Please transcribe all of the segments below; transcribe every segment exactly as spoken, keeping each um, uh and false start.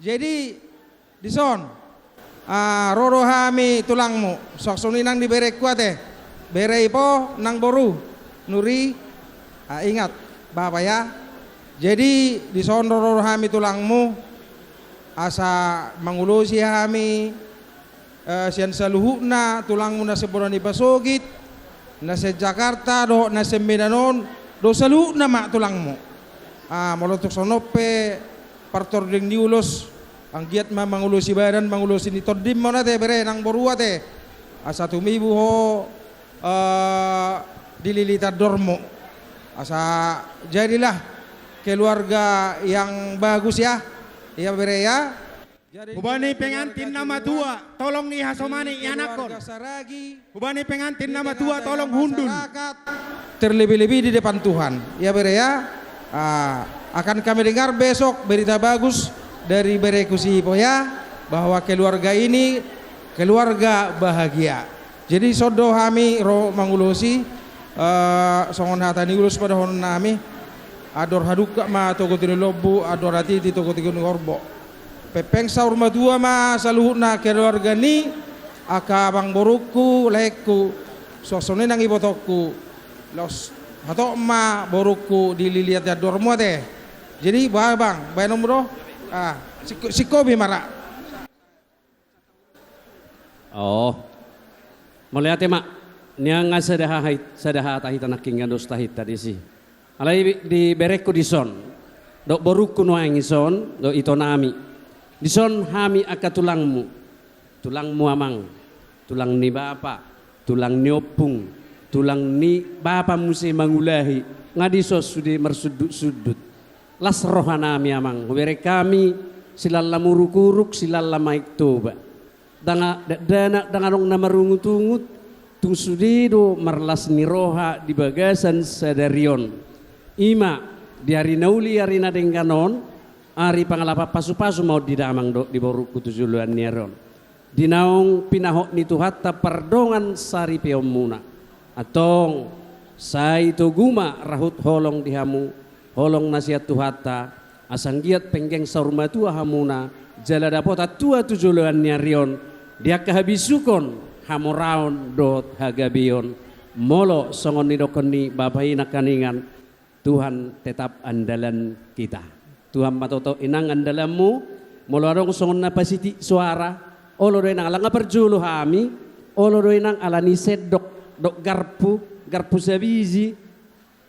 Jadi, dison, ah, ro do hami tulangmu, suang songon i nang di berengku ate, bere Ipo nang boru, Nuri, ah, ingat, Bapa ya. Jadi, dison ro do hami tulangmu, asa mangulosi hami, eh, sian saluhutna tulangmu na sian bona ni pasogit, na sian Jakarta, dohot na sian Medan on, do saluhutna ma tulangmu. Ah, molo tung songon on pe partording ni ulos, anggiat ma mangulosi badan, mangulosi ni tondim ma on ate, bere nang boru ate. Asa tumibu ho, eh, di lilitan dormu. Asa jadilah keluarga yang bagus ya. Iya bere ya. Hubani pengantin na matua, tolong dihasomani ianakhon. Hubani pengantin na matua, tolong hundul. Terlebih-lebih di depan Tuhan. Ya bere ya. Ah, akan kami dengar besok berita bagus dari bereku si Ipo ya, bahwa keluarga ini keluarga bahagia. Jadi songon do hami ro mangulosi, eh, songon hata ni ulos ma dohonon nami, andor hadungka ma togu tu ni lombu, andor hatiti togu-togu ni horbo. Pengpeng saur matua ma saluhutna keluarga ni angka amang borungku, laengku, suang songon i nang ibotongku, laos hatop ma borungku di lilitan dormu ate. Jadi, ba-, bang, baenonmu do? Ah, singko-, singkomi ma ra. Oh. Mauliate ma, nian nga sada hahai-, sada hata hita nangkin nga dos tahinta disi. Alai di berengku dison, dohot borungku nuaeng dison, dohot itonami. Dison hami angka tulangmu, tulangmu amang, tulang ni bapa, tulang ni ompung, tulang ni bapa muse mangulahi, nga dison sude marsundut-sundut. Las rohanami amang, hubereng hami silala muruk-uruk, silala maek Toba. Ndang a-, da-, ndang a-, ndang adong na marungut-ungut, tung sude do marlas ni roha di bagasan sadari on. I ma, di ari na uli, ari na denggan on, ari pangalapan pasu-pasu ma on di damang dohot di borungku tu joloan ni ari on. Di naung pinahot ni Tuhanta pardongan saripeonmuna. Antong, sai togu ma rahut holong di hamu, holong na sian Tuhanta, asa anggiat penggeng saur matua hamuna, jala dapotan tua tu joloan ni ari on, di angka habisukon, hamoraon dohot hagabeon, molo songon nidokhon ni bapa i nangkaningan, Tuhan tetap andalan kita. Tuhan ma toto inang andalanmu, molo adong songon na pasitik soara, olo do inang, ala nga parjolo hami, olo do inang ala ni sendok, dohot garpu, garpu sabiji,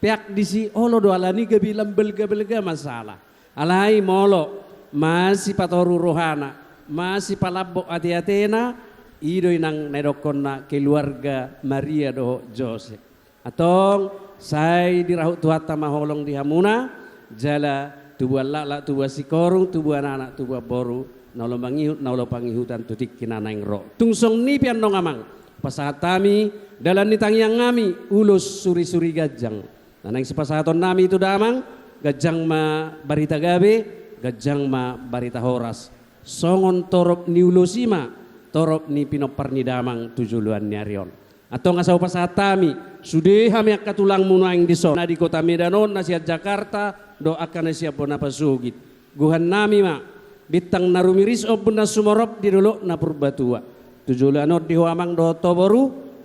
peak disi, olo do ala ni gabe lambalga-balga ma sala. Alai molo, masipatoru rohana, masipalambok ate-atena, i do inang na nidokhonna keluarga Maria dohot Josep. Antong, sai dirahut Tuhanta ma holong di hamuna, jala tubuan laklak, tubuan singkoru, tubuan anak, tubuan boru, na olo mangihut, na olo pangihutan tu tingki na naeng ro. Tung songon i pe annon amang, pasahat hami, dalan ni tangiang nami, ulos suri-suri ganjang. Na naeng sipasahatonnami tu damang, ganjang ma barita gabe, ganjang ma barita horas. Songon torop ni ulos i ma, torop ni pinompar ni damang tu joloan ni ari on. Antong asa hupasahat hami, sude hami angka tulangmu nuaeng dison, na di kota Medan on, na sian Jakarta, dohot angka na sian bona pasogit. Gohannami ma, bintang na rumiris ombun na sumorop di dolok na Purbatua. Tu joloan on di ho amang dohot ho boru,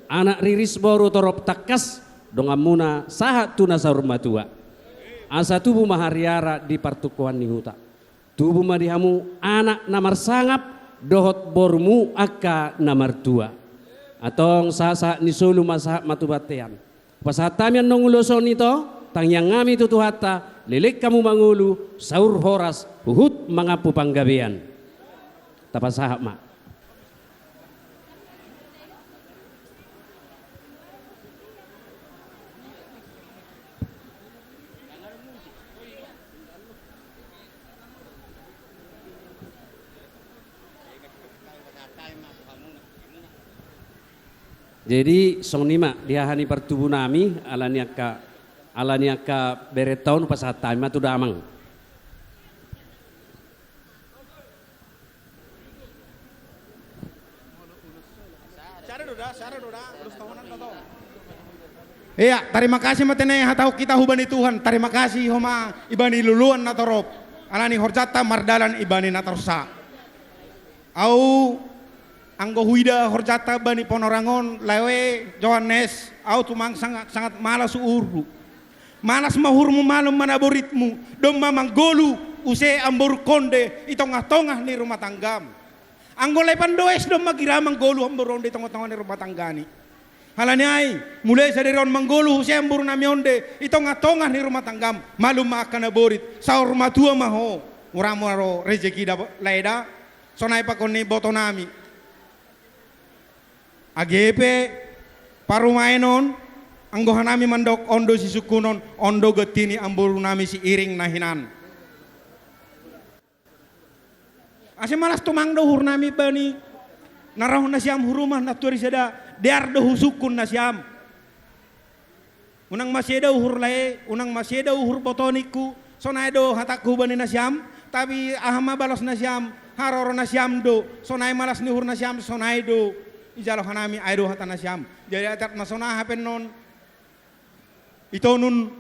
anak riris boru torop tangkas, donganmuna sahat tu na saur matua. Asa tubu ma hariara di partungkoan ni huta. Tubu ma di hamu anak na marsangap dohot borumu angka na martua. Antong sahat-sahat ni solu ma sahat ma tu bontean. Pasahat hami annon ulos on ito, tangiang nami tu Tuhanta, leleng hamu mangolu, saur horas, huhut mangampu panggabean. Tapasahat ma. Jadi, songon i ma, di haha ni partubunami, ala ni angka, ala ni angka berenta on pasahat hami ma tu damang. Iya, tarima kasih ma tene hatahon hita hubani Tuhan, tarima kasih ho ma ibani luluan na torop. Alani horjanta mardalan ibani na torsa. Au anggo huida horjanta bani Ponorang on, lae Johannes, au tumang sangat, sangat malas uhurhu. Malas ma uhurmu, malum ma naboritmu, domma manggolu use amborungkon de i tongah-tongah ni rumah tanggam. Anggo lepan do es domma gira manggolu amborungkon de i tongah-tongah ni rumah tanggani. Alani ai, mulai sadari on manggolu use amborunami on de i tongah-tongah ni rumah tanggam, malum ma angka naborit, saur matua ma ho, mura-mura ro rezeki da lae da, sonai pakon ni botonami. Age pe parumaen on, anggo hanami mandok on do sisungkunon, on do ganti ni amborunami si Iring na hinan. Ase malas tumang do uhurnami bani na ro nasiam hu rumah nantuari sada, dear do husungkun nasiam. Unang maseda uhur lae, unang maseda uhur boto ningku, sonai do hatangku bani nasiam, tapi aha ma balos nasiam, haroro nasiam do, sonai malas ni uhur nasiam, sonai do ijalo hanami, ai do hata nasiam. Jadi adat ma sonai hape non. Itonun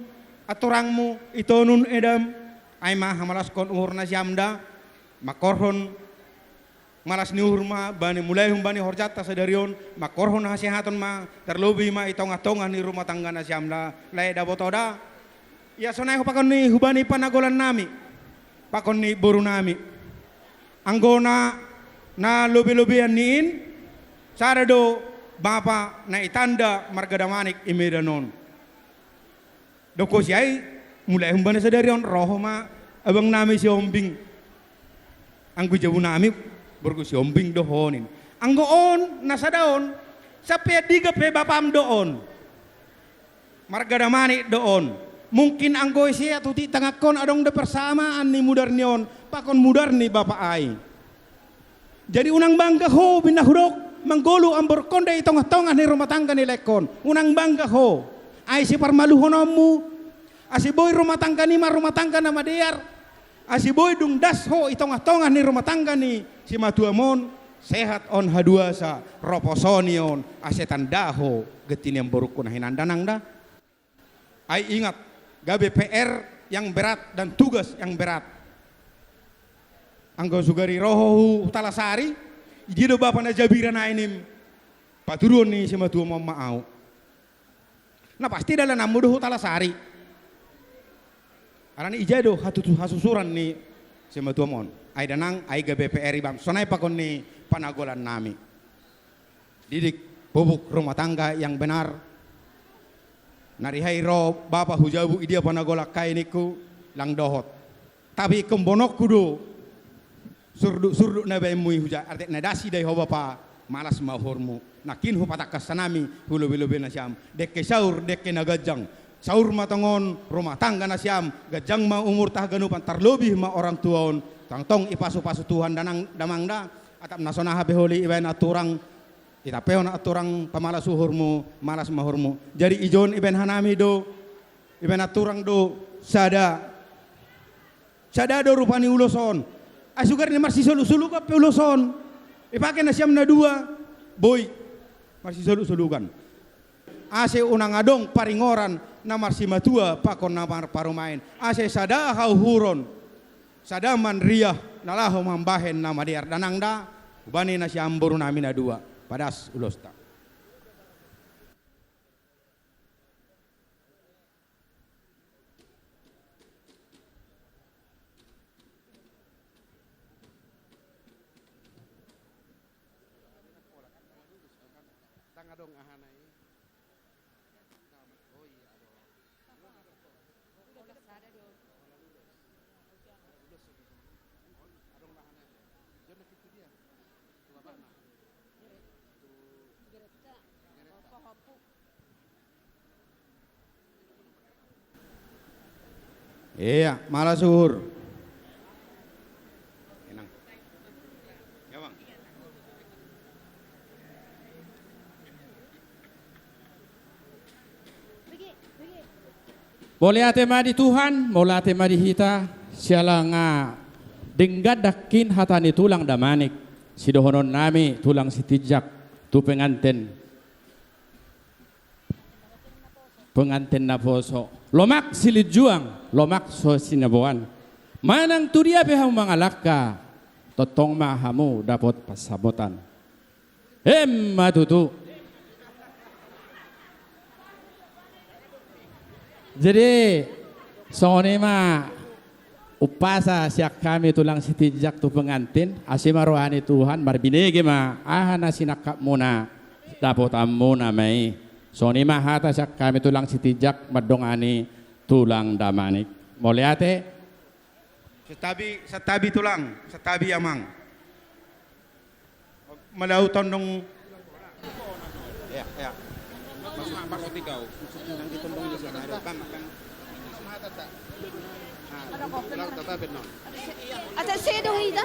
aturangmu, itonun edam, ai ma hamalaskon uhur nasiam da, mangkorhon malas ni uhur ma bani mulai humbani horjanta sadari on, mangkorhon hasehaton ma, tarlobi ma i tongah-tongah ni rumah tangga nasiam da, lae da boto da. Ia sonai hupakon ni hubani panagolannami, pakon ni borunami. Anggona na lobe-lobean ni in, sada do bapa na itanda marga Damanik i Medan on. Dok ho si ai, mulai humbani sadari on, ro ho ma abangnami si Ombing. Anggo i jabunami, borungku si Ombing do ho ning. Anggo on, na sada on, sampe andigan pe bapam do on. Marga Damanik do on. Mungkin anggo ise atuti tanganhon adong do persamaan ni mudar ni on, pakon mudar ni bapa ai. Jadi unang bangga ho, bina hudok, manggolu amborungkon de i tongah-tongah ni rumah tangga ni laengkon. Unang bangga ho. Ai siparmaluhononmu. Ase boi rumah tangga ni ma rumah tangga na madear. Ase boi dung das ho i tongah-tongah ni rumah tangga ni simatuam on. Sehat on haduasa, roposoni on. Ase tanda ho, ganti ni amborungku na hinan da nang da. Ai ingat, gabe P R yang berat dan tugas yang berat. Anggo sugari ro ho hu Talasari, i dia do bapa na jabiran ai nim, patuduhon ni simatuam on ma au. Na pasti dalananmu do hu Talasari. Alani i jolo do hatutu hasusuran ni simatuam on. Ai da nang, ai gabe P R ibam, sonai pakon ni panagolannami. Didik, pupuk rumah tangga yang benar. Nari hai ro bapa hu jabu, i dia panagolangkon ningku, lang dohot. Tapi ingkon boanonku do surduk-surduk na baenmu i huja, arti na dasi dai ho bapa, malas ma uhurmu. Nangkin hupatangkas hanami, hu lobe-lobe nasiam. Dengke saur, dengke na ganjang. Saur ma tongon rumah tangga nasiam, ganjang ma umurta haganupan, tarlobi ma orang tua on. Tongtong ipasu-pasu Tuhan da nang damang da, atap na sonang hape holi ibaen aturang. Itampehon aturang pamalas uhurmu, malas ma uhurmu. Jadi ijon ibaen hanami do, ibaen aturang do, sada. Sada do rupa ni ulos on. Ai sugari na marsisolu-solukan pe ulos on. Ipake nasiam na dua, boi. Marsisolu-solukan. Ase unang adong paringoran na marsimatua pakon na marparumaen. Ase sada hauhuron. Sada manriah na laho mambahen na madear da nang da, hubani nasiam borunami na dua, padas ulosta. Ndang adong ahana i. Ia, malas uhur. Mauliate ma di Tuhan, mauliate ma di hita, siala nga denggan nangkin hata ni tulang Damanik, sidohononnami tulang Sitinjak, tu penganten. Penganten naposo. Lomak silinjuang, lomak so sinaboan. Manang tu dia pe hamu mangalangka, tongtong ma hamu dapot pansamotan. Emma tutu. Jadi, songon i ma umpasa sian hami tulang sitinjak tu pengantin, asi ma roha ni Tuhan, marbinege ma aha na sinangkapmuna, dapotanmuna ma i. Songon i ma hata sian hami tulang sitinjak mandongani tulang damanik. Mauliate. Santabi, santabi tulang, santabi amang. Madahu tondong. Ya, ya. Masuk, masuk tiga. Nanti tondong di sana. Ada bang, bang. Nah, tulang tetap benar. Ada sedang ida.